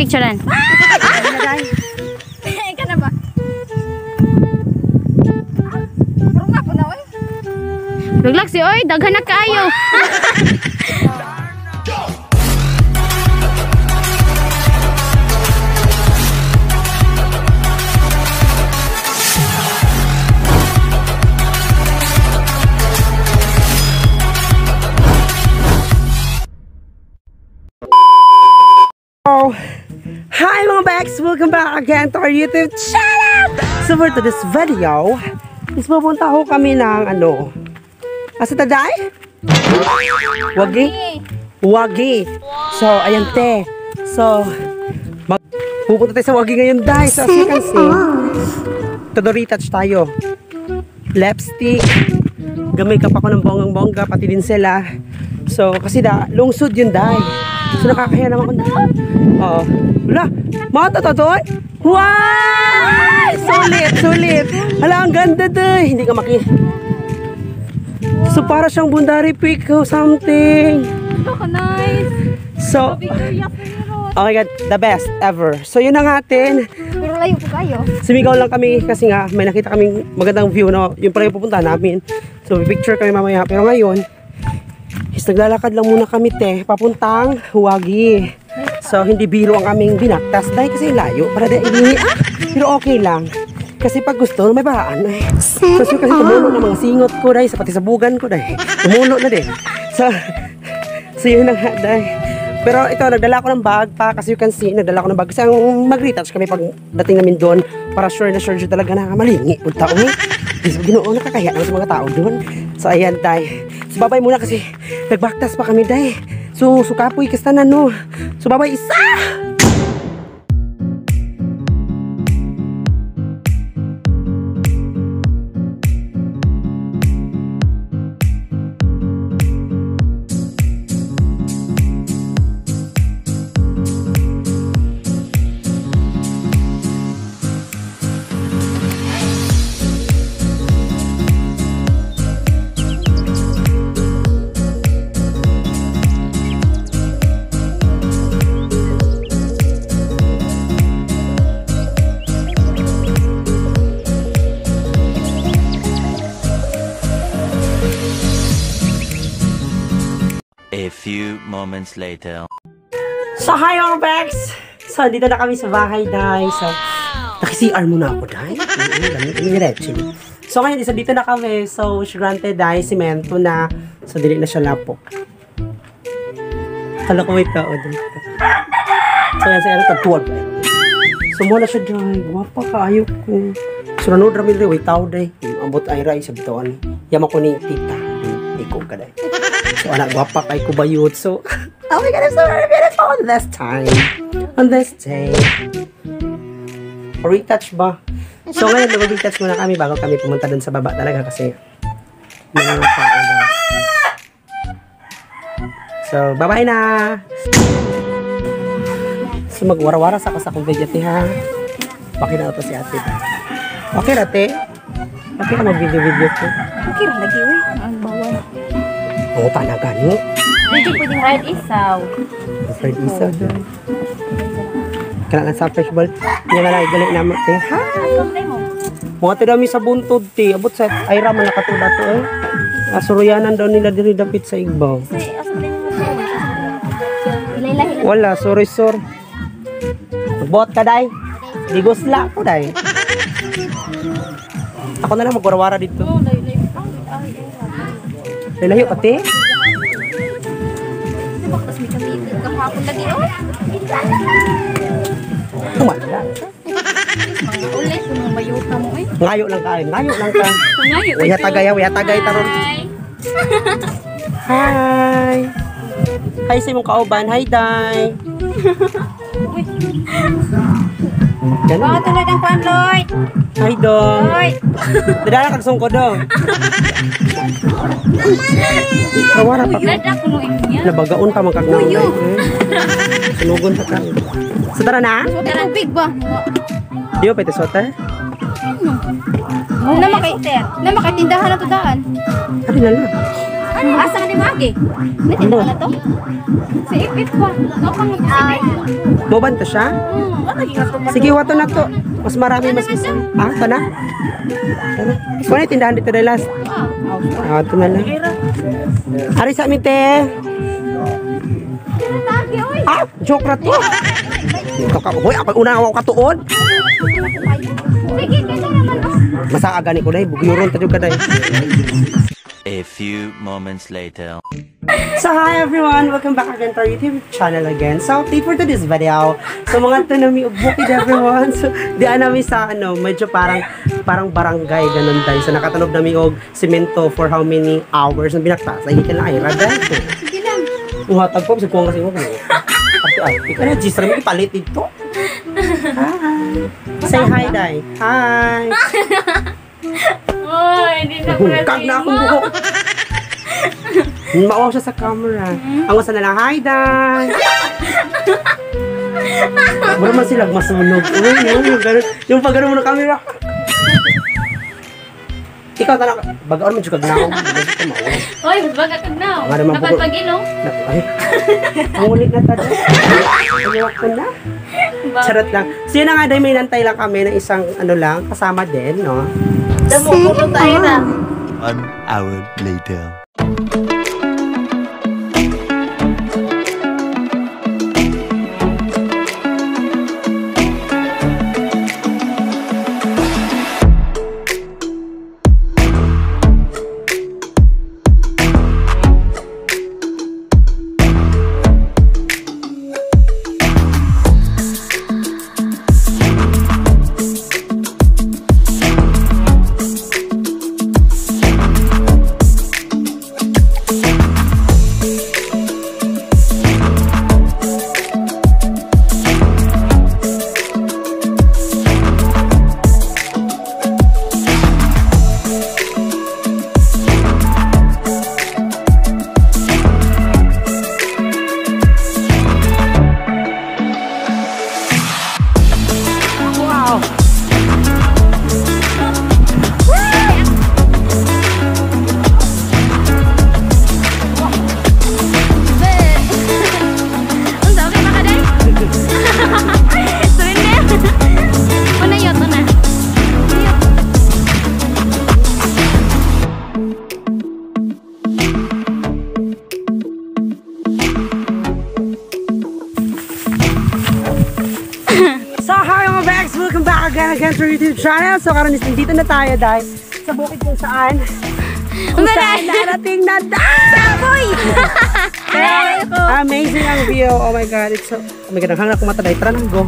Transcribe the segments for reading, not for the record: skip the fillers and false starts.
Picturean. Ika na ba? Pero nga po na, oy. Laglag si oy, daghan na kaayo. Oh, hi mga Bex! Welcome back again to our YouTube channel! So for today's video, is pupunta ho kami ng ano? Asa taday? Wagi? Wagi! So, ayan te. So, pupunta tayo sa Wagi ngayon, day. So, as you can see, todo retouch tayo. Lipstick. Gamay-up ako ng bonggang-bongga, pati din sila. So, kasi da, lungsod yun, day. So, nakakahiya naman kung oo. Wala! Mata to, toy! Wow! Sulit! Sulit! Hala, ang ganda, day! Hindi ka maki... So, para siyang Bundari Peak o something. Baka nice. So, oh my God, the best ever. So, yun ang atin. Pero layo po kayo. Sumigaw lang kami kasi nga may nakita kaming magandang view, no? Yung pala yung pupuntahan namin. So, picture kami mamaya. Pero ngayon, is naglalakad lang muna kami, te, papuntang Wagi. So, hindi biro ang aming binaktas dahil kasi layo. Para dahil ini, pero okay lang. Kasi pag gusto, may paraan. Eh. So, kasi tumulo na mga singot ko dahil, sa pati sabugan ko dahil. Tumulo na din. So, yun na nga dahil. Pero ito, nagdala ko ng bag pa kasi you can see, nagdala ko ng bag. Kasi ang mag-retouch kami pag dating namin doon para sure na sure talaga na malingi. Punta ko eh. Ginoo, nakakahiya naman sa mga tao doon. So, ayan, day. So, babay muna kasi nagbaktas pa kami, day. So, sukapoy kasta na, no. So, babay isa! A few moments later. So, hi all Bex! So, dito na kami sa bahay, day. So, naki-CR muna ako, day. So, ngayon, isa dito na kami. So, wish granted, day, simento na. So, dili na siya lapok. Kala ko may tao dito. So, yan, sa ano, tagtuwag. So, muna siya, day. Guwapa ka, ayaw ko. So, nanood rami rin, way tao, day. Ambot ay ray, sa bituan. Yaman ko ni tita. Ikaw ka, day. So, anak, guwapa kay kubayot. So, oh my God, I'm so very beautiful on this time. On this day. Retouch ba? So, ngayon, mag-retouch muna kami bago kami pumunta dun sa baba talaga kasi may mga tao daw. So, bye-bye na! So, magwarawara sa ako sa akong video, te, ha? Okay na ito si ate. Okay na, te? Okay na mag-video-video ko. Okay ra lagi, uy. Ang bawal. Oo, talaga, no? Medyo pwedeng Fried isaw. Fried isaw doon. Kaya lang sa fresh ball. Hindi na lang, galing naman, te. Hi! Mga tidami sa buntod, te. Abot sa ayra man nakatula to, eh. Asuruyanan daw nila diri dapit sa igbaw. Wala, sorry, sor. Magbuhat ka, day. Digosla ko, day. Ako na lang magwarawara dito. Layo ka, te? Tumala. Ngayo lang ka. Ngayo lang ka. Waya tagay, waya tagay taron. Hi. Hi sa imong kauban. Hi, day. Baka tulad ang kuan, Lloyd. Hi, dong. Lloyd. Dadala kag sungko dong. Rawara pa. Nabagaon pa man kag naon. Sunugon pa ka. So tara na. Tubig ba? Di ba pwede soter? Na makatindahan na to daan. Ari na lang. Asa ka ni Magi? Ano? To? Si Ipit ba? Kapang mag-isipit. Boban to siya? Sige, wato na to. Mas marami, mas mas. Ah, ito na? Ito na. Wala yung tindahan dito na last. Ah, ito na lang. Ari sa amin, te. Ah, joke na to. Dito ka. Hoy, ako una ako katuon. Sige, kaya naman oh. Masaaga ni ko na, bugyuron tayo ka dai. A few moments later. So hi everyone! Welcome back again to our YouTube channel again. So update for today's video. So mga to nami bukid everyone. So diyan nami sa ano, medyo parang parang barangay ganun tayo. So nakatanob nami og semento for how many hours ang binakta. Sa ikin lang ay rada. Sige lang. Uhatag po sa kuwang kasi mo. Ay, ikaw na register mo ipalit dito. Hi. Say hi dai. Hi. Oy, hindi na Hungkag na akong buhok. Maawaw siya sa camera. Ang usa na lang, hi, Day! Wala man sila masunog. Uy, yung, ganun. Yung pag ganun mo ng camera. Ikaw talaga, bagaon man jud kag naong. Oy, baga kag now. Nga naman, Dapat bukod- pag-inom. Ay, ang ulit na tada. Ayaw ko na. Charot lang. So yun na nga, Day, may nantay lang kami ng isang ano lang, kasama din, no? Damo ko tayo na. 1 hour later. Wow! Unsa okay ba ka day? Surrender. Una yot, una. So hi mga bags! Welcome back again to our YouTube channel. So karon is nandito na tayo dahil sa bukid kung saan narating na dahil! Amazing ang view. Oh my God. It's so... Oh my God. Ang hanggang kumata dahil. Tara nang go.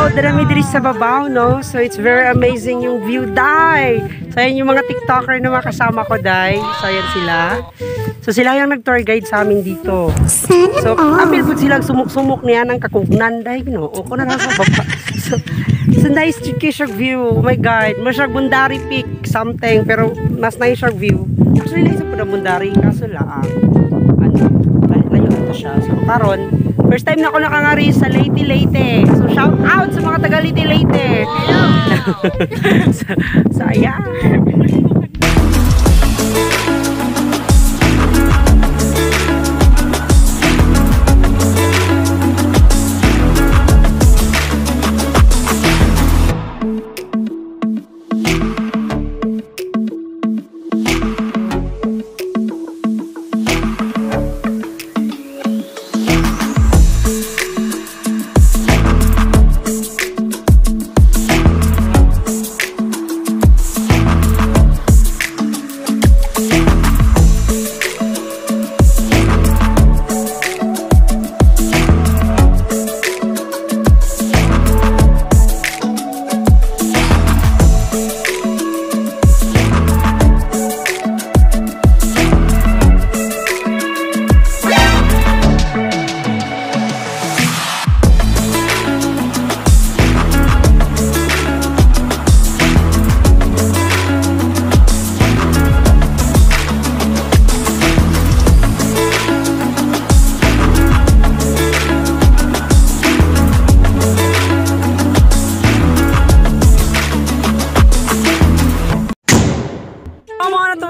Darami diri sa babaw, no? So, it's very amazing yung view, day. So, ayan yung mga TikToker na mga kasama ko, day. So, ayan sila. So, sila yung nag-tour guide sa amin dito. So, apil po silang sumuk-sumuk niya ng kakugnan, day, no? O, ko na lang sa baba. So, it's a nice siya view. Oh my God. Masyag Bundari Peak something, pero mas nice siya view. Actually, nice po na Bundari, kaso lang, ano, layo ito siya. So, karon, first time na ako nakangari sa Leyte Leyte. So, shout out sa mga taga Leyte Leyte. Hello! So, ayan.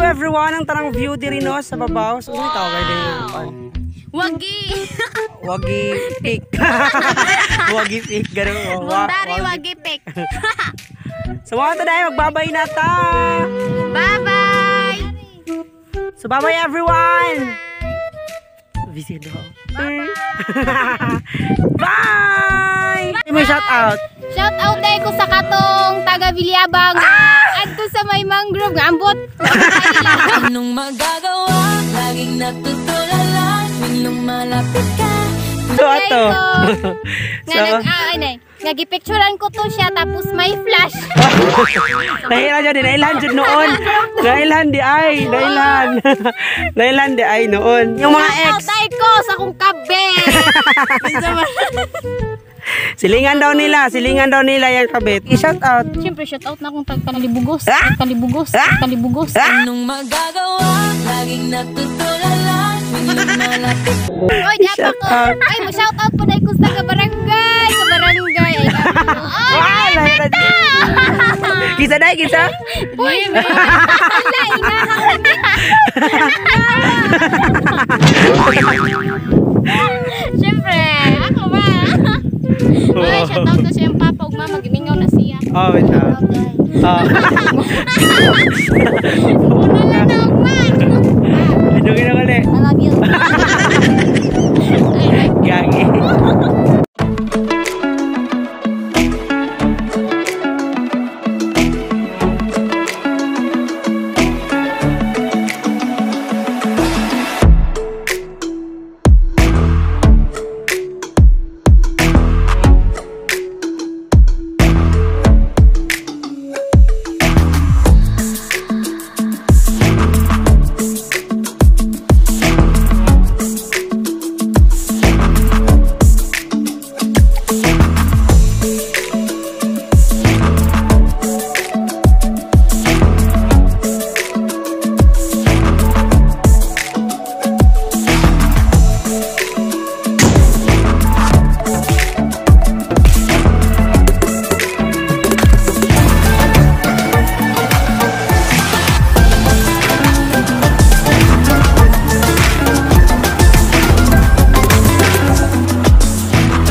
Everyone, ang tarang view diri no sa babaw. So, ano tawag din yun? Wagi! Wagi Peak. Wagi Peak, ganun. Bundari Wagi Peak. So, mga tayo, magbabay na ta! Bye-bye! So, bye-bye everyone! Busy daw. Bye-bye! Bye! May shout out! Shout out dahil ko sa katong taga Villabang. Adto sa may mangrove nga ambot. Anong magagawa? Laging natutulala tuwing lumalapit ka. So, ato. Nga nag nga gipicturean ko to siya tapos may flash. Nahilan dyan, nailhan dyan noon. Nailhan di ay, nailhan. Nailhan di ay noon. Yung mga Shout ex. out dahil ko sa akong kabe. Silingan daw nila, silingan daw nila yung kabit. I-shout out. Siyempre shout out na akong tagkanalibugos, tagkalibugos, tagkalibugos. Anong magagawa? Laging natutulala tuwing lumalapit Oy, di Shout ko. out. Ay, mo shout out po dahil ko sa kabarangay, kabarangay. Ay, Ay, ay, Kisa dai, kisa. Uy, wala, inahang. Siyempre, ako ba? Ay, shout out na siya yung papa ug mama, gimingaw na siya. Oh, wait. Shout out. Oh. Wala na ugman.